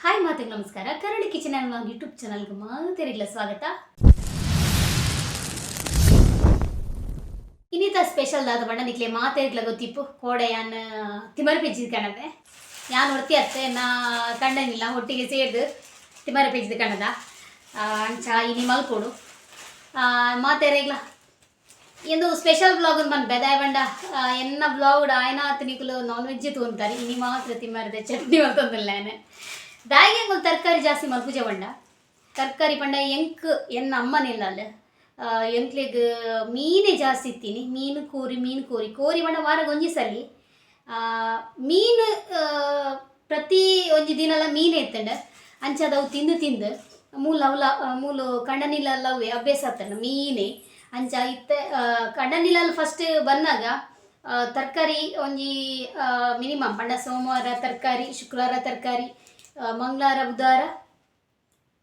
Hi ಮಾತೆಗ್ ನಮಸ್ಕಾರ. ಕರಡಿ kitchen and vlog YouTube ಚಾನಲ್ಗೆ ಮಾತೆರಿಗ್ಲ ಸ್ವಾಗತ. ಇನ್ನಿತ ಸ್ಪೆಷಲ್ ದಾದ ಬಣ್ಣ ನಿಕ್ಲೆ ಮಾತೆರಿಗ್ಲ ಗೊತ್ತಿಪ್ಪು. ಕೋಡೆ ಯಾನ್ ತಿಮರೆ ಪೆಜ್ಜಿದ ಕಣದೆ. ಯಾನ್ ಒರ್ತಿ ಅತ್ತೆ, ನಾ ಕಂಡನಿಲ್ಲ ಒಟ್ಟಿಗೆ ಸೇರ್ದು ತಿಮರೆ ಪೆಜ್ಜಿದ ಕಣದ. ಅಂಚ ಇನಿ ಮಲ್ಪೊಡು ಮಾತೆರೆಗ್ಲ. ಇಂದು ಸ್ಪೆಷಲ್ ವ್ಲಾಗ್ ಪನ್ಪೆ. ದಾಯೆ ಪಂಡ ಎನ್ನ ವ್ಲಾಗ್ ಆಯ್ನಾತ್ ನಿಕುಲು ನಾನ್ ವೆಜ್ ತೂಂತಾರೆ. ಇನಿ ಮಾತ್ರ ತಿಮರೆದ ಚಟ್ನಿ ಮಲ್ತೊಂದುಲ್ಲೆ ಯಾನ್. ದಾಯೆ ಎಂಕುಲು ತರಕಾರಿ ಜಾಸ್ತಿ ಮಲ್ಪುಜ ಪಂಡ, ತರಕಾರಿ ಪಂಡ ಎಂಕ್ ಎನ್ನ ಅಮ್ಮನಿಲ್ಲಲ್ ಎಂಕ್ಲೆಗ್ ಮೀನೇ ಜಾಸ್ತಿ ಇತ್ತೀನಿ. ಮೀನು ಕೋರಿ, ಮೀನು ಕೋರಿ. ಕೋರಿ ಪಂಡ ವಾರಗ್ ಒಂಜಿ ಸಲಿ. ಮೀನು ಪ್ರತಿ ಒಂಜಿ ದಿನಲ ಮೀನು ಇತ್ತಂಡ. ಅಂಚಾದ್ ಅವು ತಿಂದು ತಿಂದು ಮೂಲು ಅವಲ ಮೂಲು ಕಂಡನಿಲಲ್ಲ ಅವೇ ಅಭ್ಯಾಸ ಆತಂಡ ಮೀನೇ. ಅಂಚ ಇತ್ತೆ ಕಂಡನಿಲಲ್ಲಿ ಫಸ್ಟ್ ಬನ್ನಗ ತರಕಾರಿ ಒಂಜಿ ಮಿನಿಮಮ್ ಪಂಡ ಸೋಮವಾರ ತರಕಾರಿ, ಶುಕ್ರವಾರ ತರಕಾರಿ, ಮಂಗಳವಾರ, ಬುಧವಾರ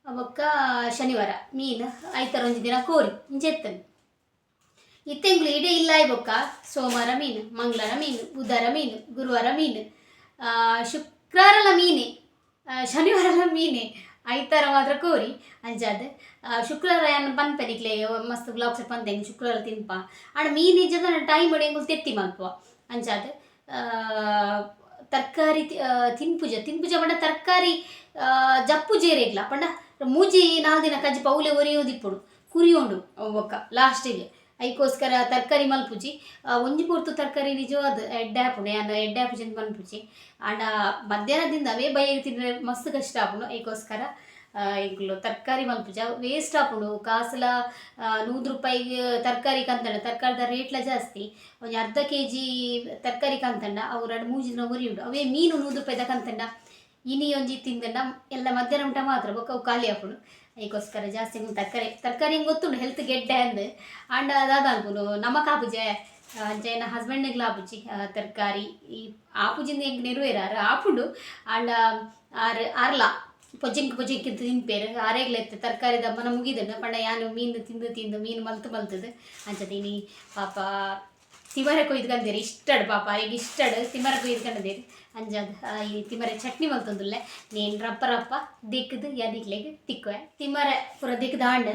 ಬೊಕ್ಕ ಶನಿವಾರ ಮೀನು, ಐತಾರ ಒಂಜಿ ದಿನ ಕೋರಿ, ಇಂಚ ಇತ್ತಂಡ್. ಇತ್ತೆ ಎಂಕ್ಲು ಇಡೀ ಇಲ್ಲಾಯ್ ಬೊಕ್ಕ ಸೋಮವಾರ ಮೀನು, ಮಂಗಳವಾರ ಮೀನು, ಬುಧವಾರ ಮೀನು, ಗುರುವಾರ ಮೀನು, ಶುಕ್ರವಾರಲ ಮೀನೆ, ಶನಿವಾರಲ ಮೀನೆ, ಐತಾರ ಮಾತ್ರ ಕೋರಿ. ಅಂಚಾದ್ ಶುಕ್ರವಾರ ಯಾನ್ ಪನ್ಪೆ ನಿಕ್ಲೆ ಮಸ್ತ್ ವ್ಲಾಗ್ಸ್ ಪಂತೆ, ಎಂಕ್ ಶುಕ್ರವಾರ ತಿನ್ಪ. ಆಂಡ ಮೀನು ಇಜ್ಜಂಡ ಟೈಮ್ ಎಂಕುಲು ತೆತ್ತಿ ಮಲ್ಪುವ. ಅಂಚಾದ್ ತರಕಾರಿ ತಿನ್ಪುಜ. ತಿನ್ಪುಜ ಪಂಡ ತರಕಾರಿ ಜಪ್ಪುಜೆರೆಗ್ಲ. ಪಂಡ ಮೂಜಿ ನಾಲ್ ದಿನ ಕಜ್ಜಿ ಪೌಲೆ ಒರಿಯೋದಿಪ್ಪುಡು ಕುರಿಯುಂಡು ಬೊಕ್ಕ ಲಾಸ್ಟಿಗೆ. ಐಕೋಸ್ಕರ ತರಕಾರಿ ಮಲ್ಪುಜಿ. ಒಂಜಿ ಪೊರ್ತು ತರಕಾರಿ ನಿಜವಾದ್ ಎಡ್ಡೆ ಆಪುಂಡು. ಯಾನ್ ಎಡ್ಡೆ ಆಪುಜಿ ಅಂತ ಪನ್ಪುಜಿ. ಆಂಡ ಮಧ್ಯಾಹ್ನದಿಂದ ಅವೇ ಬಯ್ಯಗ್ ತಿಂದರೆ ಮಸ್ತ್ ಕಷ್ಟ ಆಪುಂಡು. ಐಕೋಸ್ಕರ ಎಂಕುಲು ತರಕಾರಿ ಮಲ್ಪುಜ. ವೇಸ್ಟ್ ಆಪುಂಡು ಕಾಸುಲ. 100 ರೂಪಾಯಿಗ್ ತರಕಾರಿ ಕಂತಂಡ, ತರಕಾರಿದ ರೇಟ್ಲ ಜಾಸ್ತಿ. ಒಂಜಿ ಅರ್ಧ ಕೆಜಿ ತರಕಾರಿ ಕಂತಂಡ ಅವು ರಡ್ಡ್ ಮೂಜಿ ದಿನ ಒರಿಯುಂಡು. ಅವೇ ಮೀನು 100 ರೂಪಾಯಿದ ಕಂತಂಡ ಇನಿ ಒಂಜಿ ತಿಂದಂಡ ಎಲ್ಲ ಮಧ್ಯಾಹ್ನ ಊಟ ಮಾತ್ರ, ಬೊಕ್ಕ ಅವು ಖಾಲಿ ಆಪುಂಡು. ಐಕೋಸ್ಕರ ಜಾಸ್ತಿ ತರಕಾರಿ. ತರಕಾರಿ ಹೆಂಗೆ ಗೊತ್ತುಂಡು ಹೆಲ್ತ್ ಗೆಡ್ಡೆ ಅಂದ್. ಆಂಡ ದಾದ ಅನ್ಪುನು, ನಮಕ್ ಆಪುಜೆ, ಅಂಚ ಎನ್ನ ಹಸ್ಬೆಂಡ್ಗ್ಲ ಆಪುಜಿ ತರಕಾರಿ. ಈ ಆಪುಜಿಂದ ಎಂಕ್ ನೆರವೇರ ಆರ್ ಆಪುಂಡು. ಆಂಡ ಆರ್ ಆರ್ಲ ಪೊಜಿಂಕ್ ಪೊಜಿಂಕ್ ತಿನ್ಪೇರು. ಆರೇಗ್ಲ ಇತ್ತೆ ತರಕಾರಿದ ಮನ ಮುಗಿದುಂಡು. ಪಂಡ ಯಾನು ಮೀನು ತಿಂದು ತಿಂದು, ಮೀನು ಮಲ್ತು ಮಲ್ತದು. ಅಂಚ ಇನಿ ಪಾಪ ತಿಮರೆ ಕೊಯ್ದು ಕಂದೇರು. ಇಷ್ಟಡ್ ಪಾಪ ಆರೆಗ್ ಇಷ್ಟಡ್ ತಿಮರೆ ಕೊಯ್ದು ಕಂಡದೇರು. ಅಂಚಾದ್ ಈ ತಿಮರೆ ಚಟ್ನಿ ಮಲ್ತೊಂದುಲ್ಲೆ. ನೇನ್ ರಪ್ಪ ರಪ್ಪ ದಿಕ್ಕದು ಯಾನಿಕ್ಲೆಗ್ ತಿಕ್ಕುವೆ. ತಿಮರೆ ಪೂರ ದಿಕ್ಕದಾಂಡ್.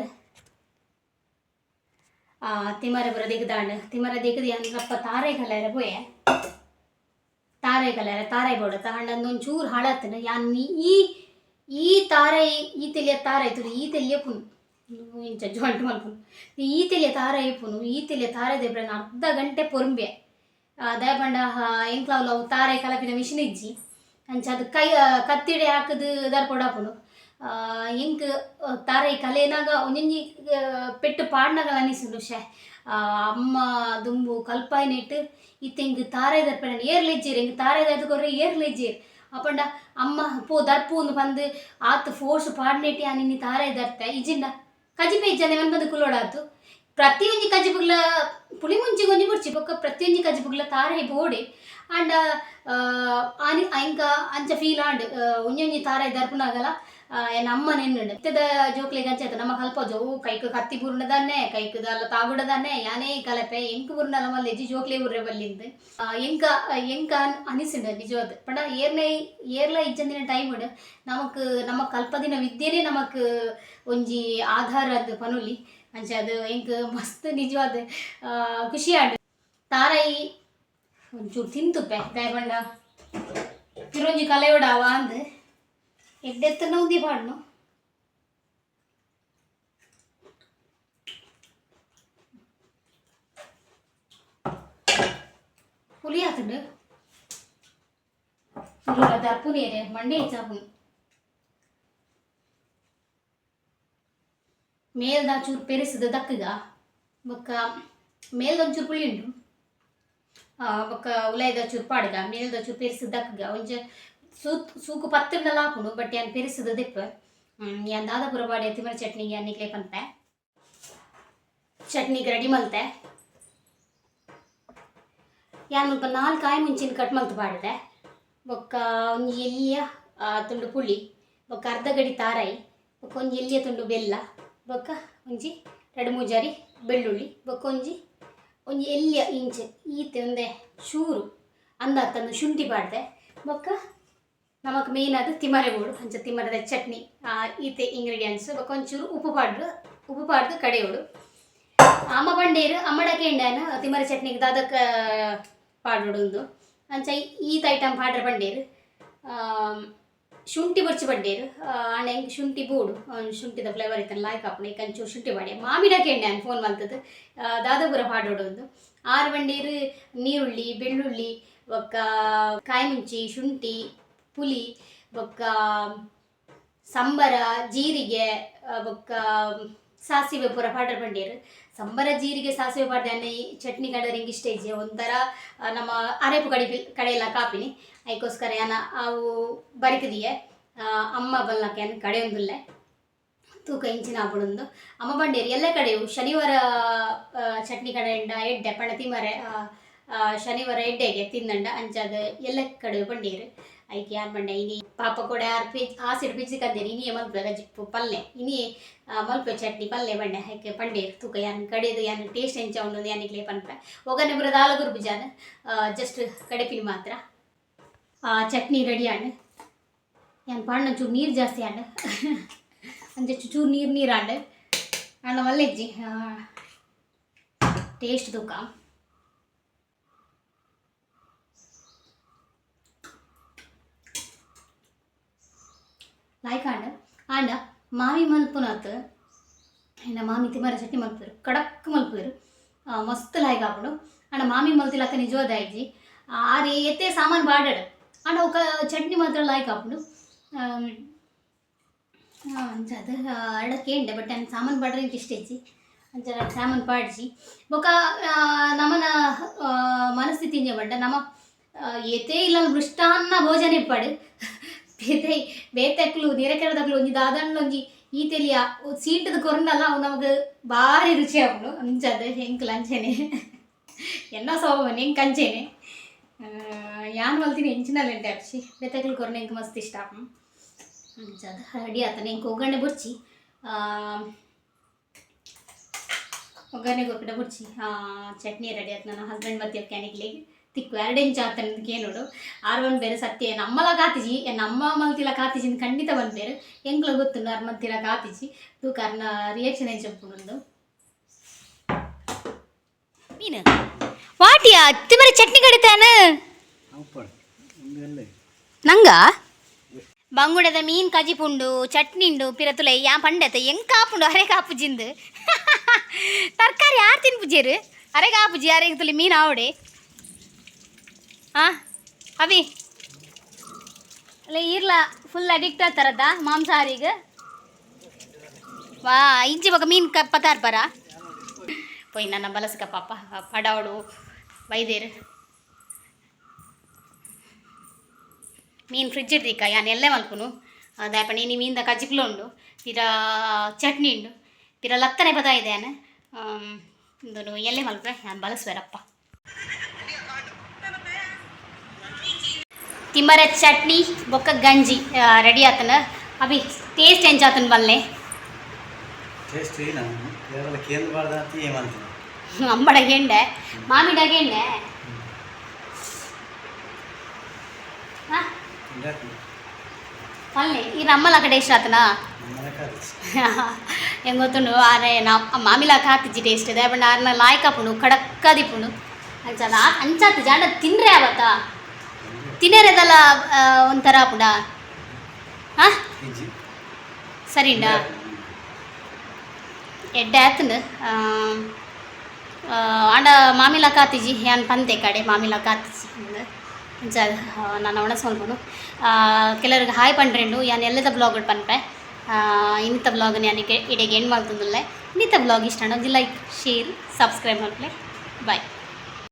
ತಿಮರೆ ಪೂರ ದಿಕ್ಕದಾಂಡ್. ತಿಮರೆ ದಿಕ್ಕದು ಯಾನ್ ರಪ್ಪ ತಾರೆ ಕಲೆರೆ ಪೋಯೆ. ತಾರೆ ಕಲೆರೆ ತಾರೆ ಬೋಡ ಆಂಡ ಒಂಚೂರು ಹಾಳಾತನ. ಯಾನ್ ಈ ಈ ತಾರೆ, ಈ ತೆಲಿಯ ತಾರೆ ತುಲು ಈ ತೆಲಿಯ ಪುನು ಇಂಚ ಜಾಯಿಂಟ್ ಮಲ್ಪುನು. ಈ ತೆಲಿಯ ತಾರೆ ಇಪ್ಪುನು. ಈ ತೆಲಿಯ ತಾರೆ ದೇಬ್ರೆ ಅರ್ಧ ಗಂಟೆ ಪೊರುಂಬೆ. ದಾಯೆ ಪಂಡ ಎಂಕ್ಲ ಅವು ತಾರೆ ಕಲಪಿನ ಮಿಷಿನ್ ಇಜ್ಜಿ. ಅಂಚ ಅದು ಕೈ ಕತ್ತಿಡೆ ಹಾಕುದು ದರ್ಪೊಡಾಪುಂಡು. ಎಂಕ್ ತಾರೆ ಕಲೆನಾಗ ಒಂಜೊಂಜಿ ಪೆಟ್ಟು ಪಾಡ್ನಗ ಅನಿಸುಂಡು, ಶೇ ಅಮ್ಮ ದುಂಬು ಕಲ್ಪಾಯಿನೆಟ್ ಇತ್ತೆ ಎಂಕ್ ತಾರೆ ದರ್ಪಣ ಏರ್ಲ ಇಜ್ಜೆರ್. ಎಂಕ್ ತಾರೆ ದರ್ದು ಕೊರ್ರೆ ಏರ್ಲ ಇಜ್ಜೆರ್. ಅಪಂಡ ಅಮ್ಮ ಪೋ ದರ್ಪು ಪಂದ್ ಆತ್ ಫೋರ್ಸ್ ಪಾಡ್ನೆಟ್ ಯಾನ್ ಇನಿ ತಾರೆ ದರ್ತೆ. ಇಜ್ಜಿಂಡ ಕಜಿಪೆ ಇಜ್ಜಂದೆ ಮನ್ಪಂದು ಕುಲ್ಲೋಡಾತು. ಪ್ರತಿಯೊಂಜಿ ಕಜಿಪುಗ್ಲ ಪುಳಿ ಮುಂಚಿಗೆ ಒಂಜಿ ಬೊಡ್ಚಿ, ಬೊಕ್ಕ ಪ್ರತಿಯೊಂಜಿ ಕಜಿಪುಗ್ಲ ತಾರೆ ಬೋಡೆ. ಆಂಡ ಆನಿ ಎಂಕ ಅಂಚ ಫೀಲ್ ಆಂಡ್. ಒಂಜೊಂಜಿ ತಾರೆ ದರ್ಪುನಾಗಲ ಎನ್ನ ಅಮ್ಮ ನೆನ್ನುಂಡು. ಇತ್ತದ ಜೋಕ್ಲೆಗ್ ಅಂಚ ನಮ್ಮ ಕಲ್ಪೋಜ. ಓ ಕೈಕ್ ಕತ್ತಿ ಬುರುಂಡದಾನೆ, ಕೈಕ್ ದಾಲ ತಾಗುಡದಾನೆ, ಯಾನೇ ಕಲಪೆ, ಎಂಕ್ ಬುರುಂಡಲ ಮಲ್ಲೆಜ್ಜಿ, ಜೋಕ್ಲೆ ಬುರ್ರೆ ಬಲ್ಲಿಂದ್ ಎಂಕ ಎಂಕ ಅನಿಸುಂಡು ನಿಜವಾದ್. ಪಂಡ ಏರ್ನ ಏರ್ಲ ಇಜ್ಜಂದಿನ ಟೈಮ್ ನಮಕ್ ನಮ್ಮ ಕಲ್ಪದಿನ ವಿದ್ಯೆನೇ ನಮಕ್ ಒಂಜಿ ಆಧಾರ ಅಂದ್ ಪನೊಲಿ. ಅಂಚ ಅದು ಎಂಕ್ ಮಸ್ತ್ ನಿಜವಾದ್ ಖುಷಿ ಆಂಡ್. ತಾರಾಯಿ ಒಂಚೂರು ತಿಂತುಪ್ಪೆ. ದಾಯೆ ಪಂಡ ಪಿರೊಂಜಿ ಕಲೆಯೋಡಾವ ಅಂದ್. ಎಡ್ಡೆತ್ತನ ಉಂದಿ ಪಾಡ್ನು. ಪುಲಿ ಆತುಂಡು. ದರ್ಪುನೇರೆ ಮಂಡೆ ಹೆಚ್ಚಾಪುನು. ಮೇಲ್ದ ಚೂರು ಪೆರಿಸಿದ ದಕ್ಕಗ. ಬೊಕ್ಕ ಮೇಲ್ದ ಒಂಚೂರು ಪುಳಿ ಉಂಡು. ಬೊಕ್ಕ ಉಲೈದ ಚೂರು ಪಾಡ್ಗ. ಮೇಲ್ದ ಚೂರು ಪೆರಿಸಿದ ದಕ್ಕಗ. ಒಂಜಿ ಸೂಕ್ ಸೂಕು ಪತ್ತಂಡಲ ಆಪುಂಡು. ಬಟ್ ಯಾನ್ ಪೆರಿಸಿದ ದೆಪ್ಪ. ಯಾನ್ ದಾದ ಪೂರ ಪಾಡೆ ತಿಮರೆ ಚಟ್ನಿಗೆ ಯಾನ್ ನಿಕ್ಲೆ ಪನ್ಪೆ. ಚಟ್ನಿಗೆ ರೆಡಿ ಮಲ್ತೆ. ಯಾನ್ ಮುಲ್ಪ ನಾಲ್ ಕಾಯಿ ಮುಂಚಿನ ಕಟ್ ಮಲ್ತ್ ಪಾಡ್ದೆ. ಬೊಕ್ಕ ಒಂಜಿ ಎಲ್ಯ ತುಂಡು ಪುಳಿ, ಬೊಕ್ಕ ಅರ್ಧ ಗಡಿ ತಾರಾಯಿ, ಬೊಕ್ಕ ಒಂಜಿ ಎಲ್ಯ ತುಂಡು ಬೆಲ್ಲ, ಬೊಕ್ಕ ಒಂಜಿ ರಡ್ಡ್ ಮೂಜಾರಿ ಬೆಳ್ಳುಳ್ಳಿ, ಬೊಕ್ಕ ಒಂಜಿ ಒಂಜಿ ಎಲ್ಯ ಇಂಚ ಈತೆ ಒಂದೆ ಚೂರು ಅಂದಾತಂದು ಶುಂಠಿ ಪಾಡ್ದೆ. ಬೊಕ್ಕ ನಮಕ್ ಮೇನ್ ಅದು ತಿಮರೆ ಬೋಡು. ಅಂಚ ತಿಮರೆದ ಚಟ್ನಿ ಈತೆ ಇಂಗ್ರೀಡಿಯೆಂಟ್ಸ್ ಬೊಕ ಒಂಚೂರು ಉಪ್ಪು ಪಾಡ್ದು, ಉಪ್ಪು ಪಾಡ್ದು ಕಡೆಯೋಡು. ಅಮ್ಮ ಪಂಡೇರು, ಅಮ್ಮಡ ಕೇಂಡಾನ ತಿಮರೆ ಚಟ್ನಿಗೆ ದಾದಕ ಪಾಡೋಡು ಉಂದು. ಅಂಚ ಈತ್ ಐಟಮ್ ಪಾಡ್ರೆ ಪಂಡೇರು. ಶುಂಠಿ ಬೊರ್ಚಿ ಪಂಡೇರು. ಆಂಡ ಎಂಕ್ ಶುಂಠಿ ಬೋಡು, ಶುಂಠಿದ ಫ್ಲೇವರ್ ಇತ್ತಲ್ಲ ಲಾಯ್ಕ್ ಆಪುಂಡು. ಐಕ್ ಒಂಚೂರು ಶುಂಠಿ ಪಾಡ್ಯ. ಮಾಮಿಡ ಕೇಂಡೆ ಫೋನ್ ಮಲ್ತದ್ದು ದಾದ ಪೂರ ಪಾಡೋಡು ಉಂದು. ಆರು ಪಂಡೇರು ನೀರುಳ್ಳಿ, ಬೆಳ್ಳುಳ್ಳಿ, ಬೊಕ್ಕ ಕಾಯಿ ಮುಂಚಿ, ಶುಂಠಿ, ಪುಲಿ, ಬೊಕ್ಕ ಸಂಬರ, ಜೀರಿಗೆ, ಬೊಕ್ಕ ಸಾಸಿವೆ ಪೂರ ಪಾಡ್ರೆ ಪಂಡೇರು. ಸಂಬರ, ಜೀರಿಗೆ, ಸಾಸಿವೆ ಪಾಡ್ದೆ ಈ ಚಟ್ನಿ ಕಡರ್ ಇಂಗ್ ಇಷ್ಟ ಇಜ್ಜಿ. ಒಂಥರ ನಮ್ಮ ಅರೆಪು ಕಡಿ ಕಡೆಯೆಲ್ಲ ಕಾಪಿನಿ. ಐಕೋಸ್ಕರ ಯಾನ ಅವು ಬರಿಕದಿಯೆ. ಅಮ್ಮ ಬಲ್ಲಕ್ಕೆ ಯಾನ್ ಕಡೆಯೊಂದುಲ್ಲೆ. ತೂಕ ಇಂಚಿನ ಆಪುಂಡುಂದು. ಅಮ್ಮ ಪಂಡೇರು ಎಲ್ಲ ಕಡೆಯು ಶನಿವಾರ ಚಟ್ನಿ ಕಡೆಂಡ ಎಡ್ಡೆ ಪಂಡ ತಿಮರೆ ಶನಿವಾರ ಎಡ್ಡೆಗೆ ತಿನ್ನಂಡ ಅಂಚಾದ ಎಲ್ಲ ಕಡೆ ಪಂಡೇರು. ಐಕ್ ಯಾನ್ ಪಂಡೆ ಇನಿ ಪಾಪ ಕೂಡ ಯಾರ್ ಪಿಜ್ ಆಸಿಡ್ ಪಿಜ್ಜಿ ಕಂದೇರು. ಇನಿಯೇ ಮಲ್ಪೆ ಗಜ್ಜಿಪ್ಪು ಪಲ್ಲೆ, ಇನಿಯೇ ಮಲ್ಪೆ ಚಟ್ನಿ ಪಲ್ಲೆ ಪಂಡೆ. ಐಕ್ ಪಂಡೇರು ತೂಕ ಯಾನ್ ಕಡೆದು ಯಾನ್ ಟೇಸ್ಟ್ ಎಂಚ ಉಂಡು ಯಾನ್ ಇಕ್ಲೆ ಪನ್ಪೆ. ಒಗ್ಗರಣೆ ಪೂರ ದಾಲ ಕೊರ್ಪುಜಾನ್, ಜಸ್ಟ್ ಕಡೆಪಿನಿ ಮಾತ್ರ. ಚಟ್ನಿ ರೆಡಿ ಆಂಡ್. ಯಾನ್ ಪಾಂಡ ಚೂರು ನೀರು ಜಾಸ್ತಿ ಆಂಡ್, ಅಂಚ ಚೂರು ನೀರು ನೀರು ಆಂಡ್. ಆಂಡ ಮಲ್ಲೆಜ್ಜಿ ಟೇಸ್ಟ್ ತೂಕ. ಲಾಯ್ಕ್ ಆಂಡ್. ಆಂಡ ಮಾಮಿ ಮಲ್ಪುನತ್ ಎನ್ನ ಮಾಮಿ ತಿಮರೆ ಚಟ್ನಿ ಮಲ್ಪುವೆರ್, ಕಡಕ್ ಮಲ್ಪುವೆರ್, ಮಸ್ತ್ ಲಾಯ್ಕ್ ಆಪುಂಡು. ಆಂಡ ಮಾಮಿ ಮಲ್ತಿಲಕ್ಕ ನಿಜವಾದ ಆಯ್ಜಿ. ಆರ್ ಏತೆ ಸಾಮಾನು ಬಾಡಡ್, ಆಂಡ ಅವು ಚಟ್ನಿ ಮಾತ್ರ ಲಾಯ್ಕ್ ಆಪುಂಡು. ಅಂಚ ಅದು ಅರಡ ಕೇಂಡೆ, ಬಟ್ ಯಾನ್ ಸಾಮಾನು ಪಾಡ್ರೆ ಎಂಕ್ ಇಷ್ಟ ಇಜ್ಜಿ. ಅಂಚ ಸಾಮಾನು ಪಾಡ್ಜಿ. ಬೊಕ ನಮನ ಮನಸ್ಥಿತಿ ಇಂಚ ಪಂಡ ನಮ ಏತೇ ಇಲ್ಲ ಮೃಷ್ಟಾನ್ನ ಭೋಜನ ಇಪ್ಪಡ್, ಬೇತೆ ಬೇತೆಕ್ಲು ನಿರೆಕೆರೆದಕ್ಲು ಒಂಜಿ ದಾದಂಡ ಒಂಜಿ ಈ ತೆಲಿಯ ಸೀಟದ ಕೊರಂಡಲ್ಲ ಅವು ನಮಗೆ ಭಾರಿ ರುಚಿ ಆಪುಂಡು. ಅಂಚದ ಎಂಕ್ಲ ಅಂಚೆನೆ ಎನ್ನ ಸ್ವಭಾವ ಎಂಕ್ ಅಂಚೆನೆ. ಯಾನ್ ಮಲ್ತಿನಿ ಎಂಚಿನಲ್ಲ ಎಂಟೆ ಅರ್ಚಿ ಬೇತೆಕ್ಲು ಕೊರ್ನ ಎಂಕ್ ಮಸ್ತ್ ಇಷ್ಟ ಆಪುಂಡು. ಅಂಚದ ರೆಡಿ ಆತನೆ. ಎಂಕ್ ಒಗ್ಗರಣೆ ಬೊರ್ಚಿ, ಒಗ್ಗರಣೆ ಕೊರ್ಪಿಡ ಬೊರ್ಚಿ. ಚಟ್ನಿ ರೆಡಿ ಆಯ್ತು. ನನ್ನ ಹಸ್ಬೆಂಡ್ ಬತ್ತಿ ಕ್ಯಾನಿಕ್ಲಿಗೆ ತಿಕ್ಕು ಎರಡು ಇಂಚ್ ಆತನ ಕೇನೋಡು. ಆರು ಬೇರೆ ಸತ್ಯ ನಮ್ಮಲ ಕಾತಿಜಿ, ನಮ್ಮ ಮಲ್ತಿಲ ಕಾತಿಜಿ ಖಂಡಿತ ಬಂದ್ಬೇರು. ಎಂಕ್ಲ ಗೊತ್ತುಂಡು ಆರ್ ಮಲ್ತಿಲ ಕಾತಿಜಿ. ತೂಕ ಅರ್ನ ರಿಯಾಕ್ಷನ್ ಎಂಚ ಉಪ್ಪುಂಡು. ಮೀನು ವಾಟಿಯಾ ತಿಮರೆ ಚಟ್ನಿ ಕಡಿತಾನ ನಂಗ ಬಂಗುಡದ ಮೀನ್ ಕಜಿಪುಂಡು ಚಟ್ನಿ ಉಂಡು ಪಿರತುಲೆ ಯಾ ಪಂಡೆತ ಎಂಕ್ ಕಾಪುಂಡು ಅರೆ ಕಾಪುಜಿಂದು ತರಕಾರಿ ಯಾರು ತಿನ್ಪುಜೇರು ಅರೆ ಕಾಪುಜಿ ಅರೆ ತುಲಿ ಮೀನು ಆವಡೆ. ಅವಿ ಅಲ್ಲ ಈರ್ಲ ಫುಲ್ ಅಡಿಕ್ಟ್ ಆಗ್ತಾರದ ಮಾಂಸಾಹಾರಿಗೆ. ವಾ ಇಂಚಿ ಬೊಕ ಮೀನು ಪತಾರ್ ಪರ ಪೋಯ್ ನನ್ನ ಬಲಸ್ಕ ಪಾಪ ಪಡವಡು ಬೈದೇರು. ಮೀನು ಫ್ರಿಜ್ ಇಡ್ದಿಕ್ಕ ಯಾನ್ ಎಲ್ಲೆ ಮಲ್ಪುನು ದಾಯೆ ಇನಿ ಮೀನ್ದ ಕಜಿಪ್ಲು ಉಂಡು, ಪಿರ ಚಟ್ನಿ ಉಂಡು, ಪಿರ ಲತ್ತನೆ ಪದ ಇದೆ. ಯಾನ್ ಇಂದು ಎಲ್ಲೆ ಮಲ್ಪೆ ಯಾನ್ ಬಳಸುವೆರಪ್ಪ. ತಿಮರೆ ಚಟ್ನಿ ಬೊಕ್ಕ ಗಂಜಿ ರೆಡಿ ಆತನ. ಅಭಿ ಟೇಸ್ಟ್ ಎಂಚಾತನ ಬಲ್ಲೆ? ಟೇಸ್ಟ್ ಕೇಂದ್ರ ಬಾರ್ದ ಏಮಂತೀನಿ. ಅಂಬಡ ಗೆಂಡೆ ಮಾಮಿಡ ಗೆಂಡೆ ಪಲ್ಲೆ ಈ ರಮ್ಮಲ ಕಡೆ ಇಷ್ಟ ಆತನ ಹೆಂಗ್ ಗೊತ್ತುಂಡು. ಆರೆ ನಾ ಮಾಮಿಲ ಕಾತಿಜಿ ಟೇಸ್ಟ್ ಇದೆ ಬಣ್ಣ ಆರ್ನ ಲಾಯ್ಕ್ ಆಪುಂಡು ಖಡಕ್ಕದಿಪ್ಪುಂಡು. ಅಂಚ ಅಂಚಾತು ಜಾಂಡ ತಿನ್ರೆ ಆವತ್ತ ತಿನ್ನರೆದಲ್ಲ ಒಂಥರ ಆಪುಂಡ. ಹಾಂ ಸರಿಂಡ ಎಡ್ಡೆ ಆತನು. ಆಂಡ ಮಾಮಿಲ ಕಾತಿಜಿ ಯಾನ್ ಪಂತೆ ಕಡೆ ಮಾಮಿಲ ಕಾತಿಜಿ ಅಂಚ ನಾನು ಒಣಸ್ ಮಲ್ಪುನು. ಕೆಲವ್ರಿಗೆ ಹಾಯ್ ಪಂಡ್ರೆಂಡು. ಯಾನ್ ಎಲ್ಲದ ಬ್ಲಾಗ್ ಪನ್ಪೆ. ಇನ್ನಿತ ಬ್ಲಾಗ್ ಯಾನ್ ಇಡೆಗೆ ಎಂಡ್ ಮಲ್ತೊಂದುಲ್ಲೆ. ಇನ್ನಿತ ಬ್ಲಾಗ್ ಇಷ್ಟ ಒಂಜಿ ಲೈಕ್ ಶೇರ್ ಸಬ್ಸ್ಕ್ರೈಬ್ ಮಲ್ಪಲೆ. ಬಾಯ್.